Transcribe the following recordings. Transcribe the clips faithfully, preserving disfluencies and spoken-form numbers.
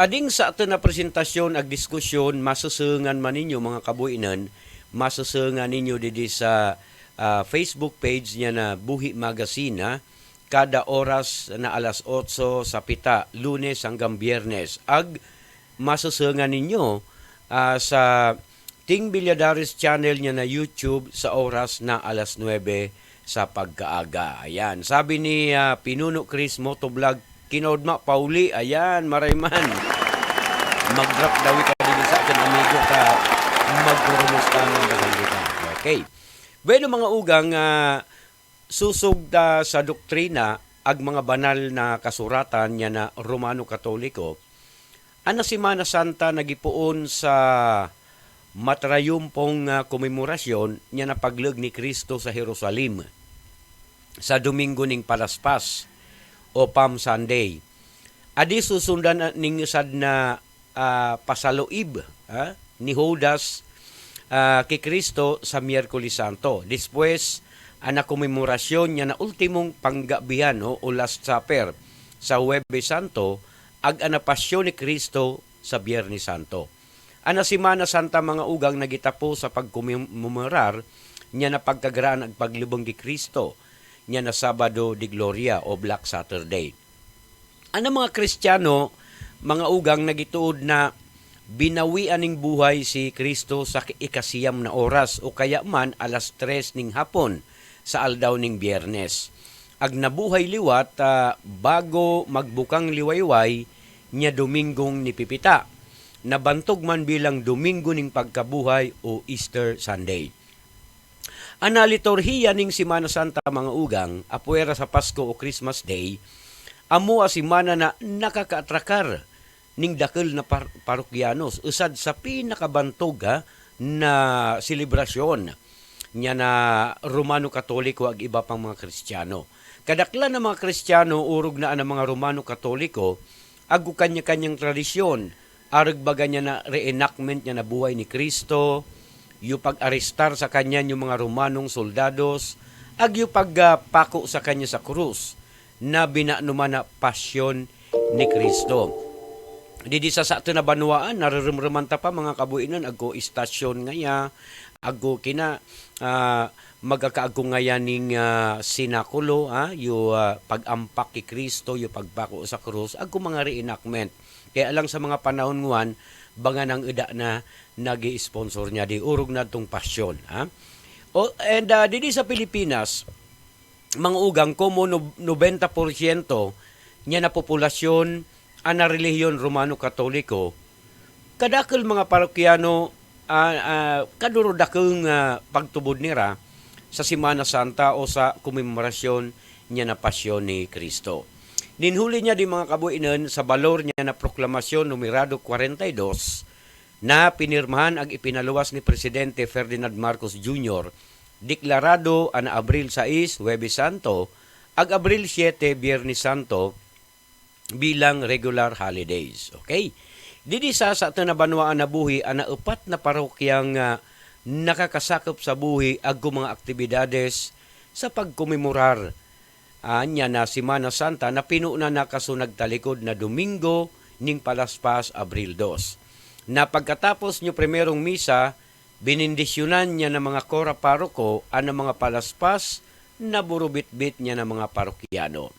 Ading satun a presentasyon ag diskusyon, maseseengan man inyo, mga kabuinun, maseseengan inyo didi sa, ah, Facebook page nya na Buhi Magazine, ah, kada oras na alas otso sa pita, Lunes hanggang Biyernes. Ag maseseengan inyo, ah, sa Ting Villadares channel nya na YouTube sa oras na alas nuebe sa pagkaaga. Ayan. Sabi ni, ah, Pinuno Chris Motovlog, "Kinaudma, pauli." Ayan, maray man. Mag-drop daw ika didi satun, amigo, ta magkurumusta man daw ika. Okay. Bueno, mga ugang, ah, susug ta sa doktrina ag mga banal na kasuratan nya na Romano Katoliko, an a Semana Santa nagipoon sa matrayumpong, ah, komemorasyon nya na pagleeg ni Cristo sa Jerusalem sa Domingo ning Palaspas o Palm Sunday. Adi susundan, ah, ning sadn a, ah, pasaloib, ah, ni Judas, ah, ki Cristo sa Miyerkules Santo. Despues, an a komemorasyon nya na ultimong panggabihan o, o Last Supper sa Huwebes Santo, ag an a pasyon ni Cristo sa Biyernes Santo. An a Semana Santa, mga ugang, nagitapu sa pagkomemorar nya na pagkagraan ag paglebeng ki Cristo nya na Sabado de Gloria o Black Saturday. An a mga Kristiyano, mga ugang, nagituod na binawian ning buhay si Cristo sa ikasiyam na oras o kaya man alas tres ning hapon sa aldaw ning Biyernes. Ag nabuhay liwat, ah, bago magbukang liwayway nya Domingong nipipita. Nabantog man bilang Domingo ning Pagkabuhay o Easter Sunday. An a liturhiya ning Semana Santa, mga ugang, apuera sa Pasko o Christmas Day, amu a semana na nakakaatrakar ning dakel na par-, parokyanos, usad sa pinakabantog, ha, na selebrasyon nya na Romano Katoliko ag iba pang mga Kristiyano. Kadaklan a mga Kristiyano, urog na an a mga Romano Katoliko, ag kanya-kanyang tradisyon, areg baga nya na reenactment nya na buhay ni Cristo, yu pag-arestar sa kanya niyong mga Romanong soldados, ag yu pag, ah, pako sa kanya sa krus, na binano man na pasyon ni Cristo. Didi sa satun a banwaan, nareremreman ta pa, mga kabuinun, agko istasyon ngaya, agko kina, ah, magkakaagko ngaya ning, ah, sinakulo, ah, yu, ah, pag-ampak ki Cristo, yu pagpako sa krus, agko mga reenactment. Kaya lang sa mga panahon ngwan, bangan ang eda na nag-i-sponsor nya di, urog na tong pasyon, ha? O, and, ah, didi sa Pilipinas, mga ugang, komo no-, nobenta porsyento nya na populasyon an a relihiyon Romano Katoliko, kadakel mga parokyano, ah, ah, kaduro dakeng, ah, pagtubod nira sa Semana Santa o sa komemorasyon nya na pasyon ni Cristo. Nin huli nya di, mga kabuinun, sa balor nya na proklamasyon numerado kwarenta y dos, na pinirmahan ag ipinaluwas ni Presidente Ferdinand Marcos Junior, deklarado an Abril sais, Huwebes Santo, ag Abril siete, Biyernes Santo, bilang regular holidays. Okay? Didi sa satun a banwaan a buhi, an a epat na parokya nga nakakasakop sa buhi agko mga aktibidades sa pagkomemorar anya na Semana Santa na pinunan na kaso nagtalikod na Domingo ning Palaspas, Abril dos. Na pagkatapos niyo primerong misa, benendisyunan nya na mga kora paroko an a mga palaspas na burubitbit nya na mga parokyano.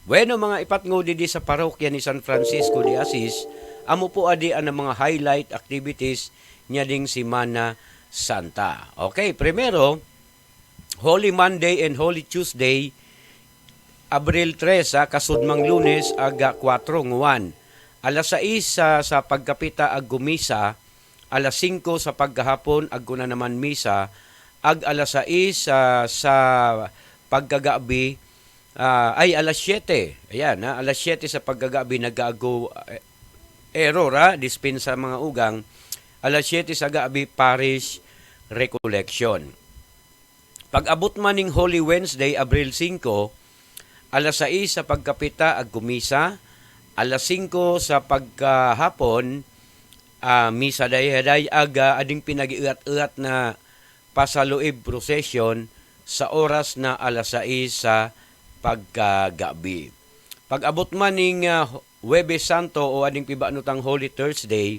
Bueno, mga ipatngo, didi sa parokya ni San Francisco de Asis, amu po adi an a mga highlight activities nya ding Semana Santa. Okay, primero, Holy Monday and Holy Tuesday, Abril tres, ah, kasudmang Lunes, aga kuwatro ngwan. Alas sais, ah, sa pagkapita agko misa, alas singko sa pagkahapon agko na naman misa, ag alas sais, ah, sa pagkagabi, ah, ay, alas siyete. Ayan, ah, alas siyete sa pagkagabi nagaagko, eh, error, ah, dispensa mga ugang. Alas siyete sa gabi, parish recollection. Pag-abot man ning Holy Wednesday, Abril singko, alas sais sa pagkapita agko misa, alas singko sa pagkahapon, ah, misa dayhaday, aga ading pinag-iiat-iat na pasaluib procession sa oras na alas sais sa pagkagabi. Pag-abot man ning, ah, Huwebes Santo o ading pibano tang Holy Thursday,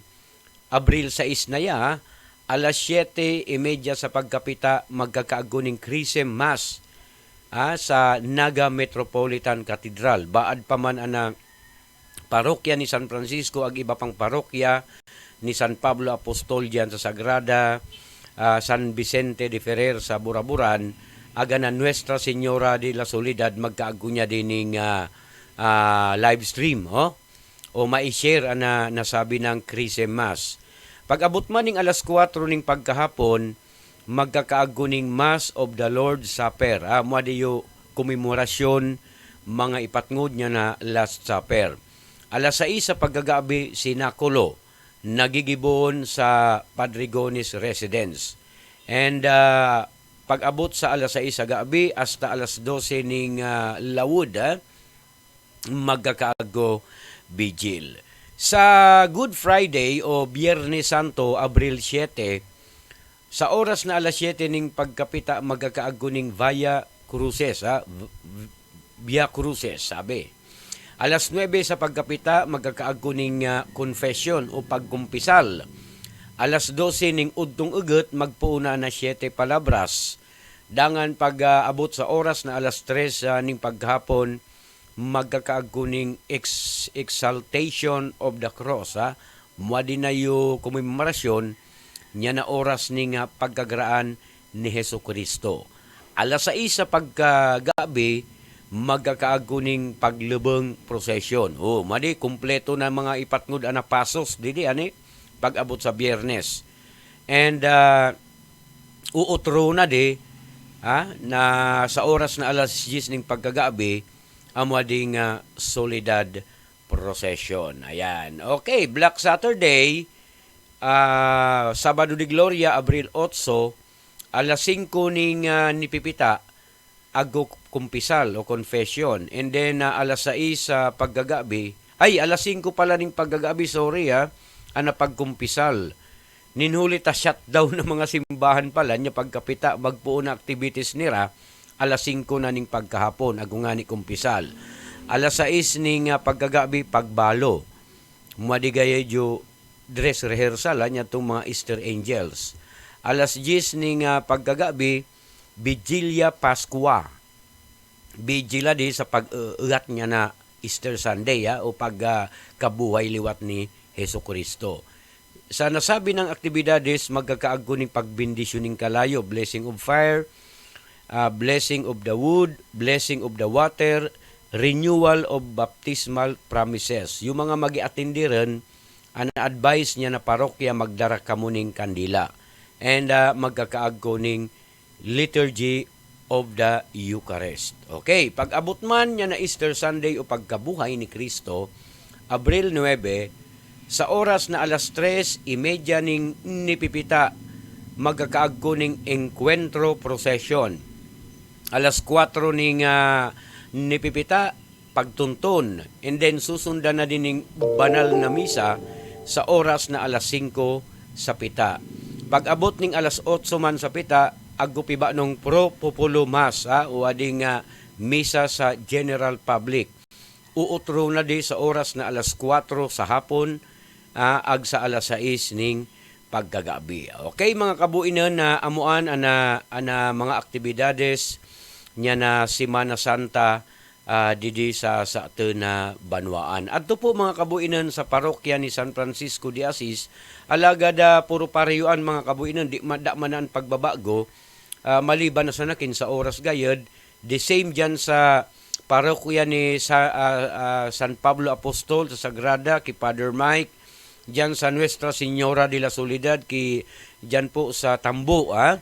Abril sais na ya, alas siyete y media sa pagkapita magkakaaggo ning Chrism Mass, ah, sa Naga Metropolitan Cathedral. Baad pa man ana parokya ni San Francisco, ag iba pang parokya ni San Pablo Apostol diyan sa Sagrada, ah, San Vicente de Ferrer sa Buraburan, ag ana Nuestra Señora de la Soledad, magkaaggo niya dining, ah, ah, live stream, oh. O mai-share ana nasabi nang Chrism Mass. Pag-abot man ning alas kuwatro ning pagkahapon, magkakaaggo ning Mass of the Lord's Supper. Ah, mua diyu komemorasyon, mga ipatngod niya na Last Supper. Alas sais sa pagkagabi, Cenaculo, nagigiboon sa Padre Gones Residence. And, ah, pag-abot sa alas sais sa gabi hasta alas dose ning, ah, lawud, ah, magkakaaggo bigil. Sa Good Friday o Biyernes Santo, Abril siyete, sa oras na alas siyete ning pagkapita, magkakaaggo ning Via Crucis, ha? V-, v-, Via Crucis, sabi. Alas nuwebe sa pagkapita, magkakaaggo ning, ah, confession o pagkumpisal. Alas dose ning udtong eget, magpoon na na Siete Palabras. Dangan pag, ah, abot sa oras na alas tres, ah, ning paghapon, magkakaaggo ning ex-, Exaltation of the Cross, ha? Mua di na yu komemorasyon niya na oras ning, ah, pagkagraan ni Jesucristo. Alas sais sa pagkagabi, magkakaaggo ning paglebeng procession. O, mua di, kumpleto na mga ipatngod ana pasos didi, ani, pag-abot sa Biyernes. And, ah, uutro na di, ha, na sa oras na alas diyes ning pagkagabi, amo ding, ah, Soledad Procession. Ayan. Okay, Black Saturday, ah, Sabado de Gloria, Abril otso, alas singko ning, ah, nipipita, aggo kumpisal o confession. And then, ah, alas sais sa paggagabi, ay, alas singko pala ning paggagabi, sorry, ah, ana pagkumpisal. Nin huli ta shutdown na mga simbahan pala, nya pagkapita, magpoon na activities nira, alas singko na ning pagkahapon, aggo ngani kumpisal. Alas sais ning, ah, paggagabi, pagbalo. Mua di gaya yu dress rehearsal, ah, nya tong mga Easter Angels. Alas diyes ning, ah, paggagabi, Vigilia Pascua. Vigil a di sa pag-, eh, eat niya na Easter Sunday, ah, o pag, ah, kabuhay liwat ni Jesucristo. Sa nasabi nang aktibidades, magkakaaggo ning pagbendisyon ning kalayo, blessing of fire, ah, blessing of the wood, blessing of the water, renewal of baptismal promises. Yu mga mag-i-atindi ren, ana advice niya na parokya, magdara kamo ning kandila. And, ah, magkakaaggo ning Liturgy of the Eucharist. Okay, pag-abot man niya na Easter Sunday o pagkabuhay ni Cristo, Abril nuebe, sa oras na alas tres y media ning nipipita, magkakaagko ning Encuentro Procession. Alas kuwatro ning, ah, nipipita, pagtuntun. And then susundan na din ning banal na misa sa oras na alas singko sa pita. Pag-abot ning alas otso man sa pita, agko pibanong Pro Populo Mass, ah, o ading, ah, misa sa general public. Uutro na di sa oras na alas kuwatro sa hapon, ah, ag sa alas sais ning pagkagabi. Okay, mga kabuinan, na amuan ana, ana mga aktibidades niya na Semana Santa, ah, didi sa, sa satun a banwaan. Adto po, mga kabuinan, sa parokya ni San Francisco de Asis, alagad, ah, puro pareho an, mga kabuinan, di ma-, da man an pagbabago, ah, maliban na sana kin sa oras gayad, the same diyan sa parokya ni sa, ah, ah, San Pablo Apostol sa Sagrada ki Father Mike, diyan sa Nuestra Señora de la Soledad ki, diyan po sa Tambo, ah,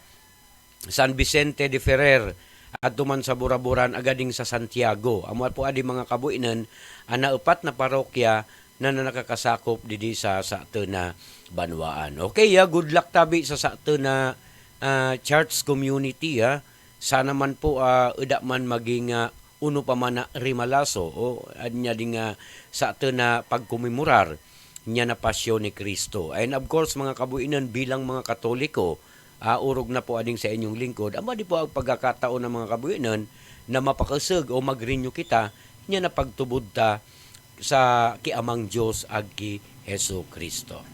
San Vicente de Ferrer, adto man sa Buraburan, ag ading sa Santiago. Amu po adi, mga kabuinan, ana epat na parokya na, na nakakasakop didi sa, sa satun a banwaan. Okay, ah, good luck tabi sa, sa satun a, ah, church community, ah. Sana man po, ah, e da man maging, ah, unu pa man a remalaso, o, anya ding, ah, satun a pagkomemorar niya na pasyon ni Cristo. And of course, mga kabuinan, bilang mga Katoliko, ah, urog na po ading sa inyong lingkod, amu di po an pagkakataon na, mga kabuinan, na mapakeseg o mag-renew kita niya na pagtubod ta sa ki amang Dios a ki Hesukristo.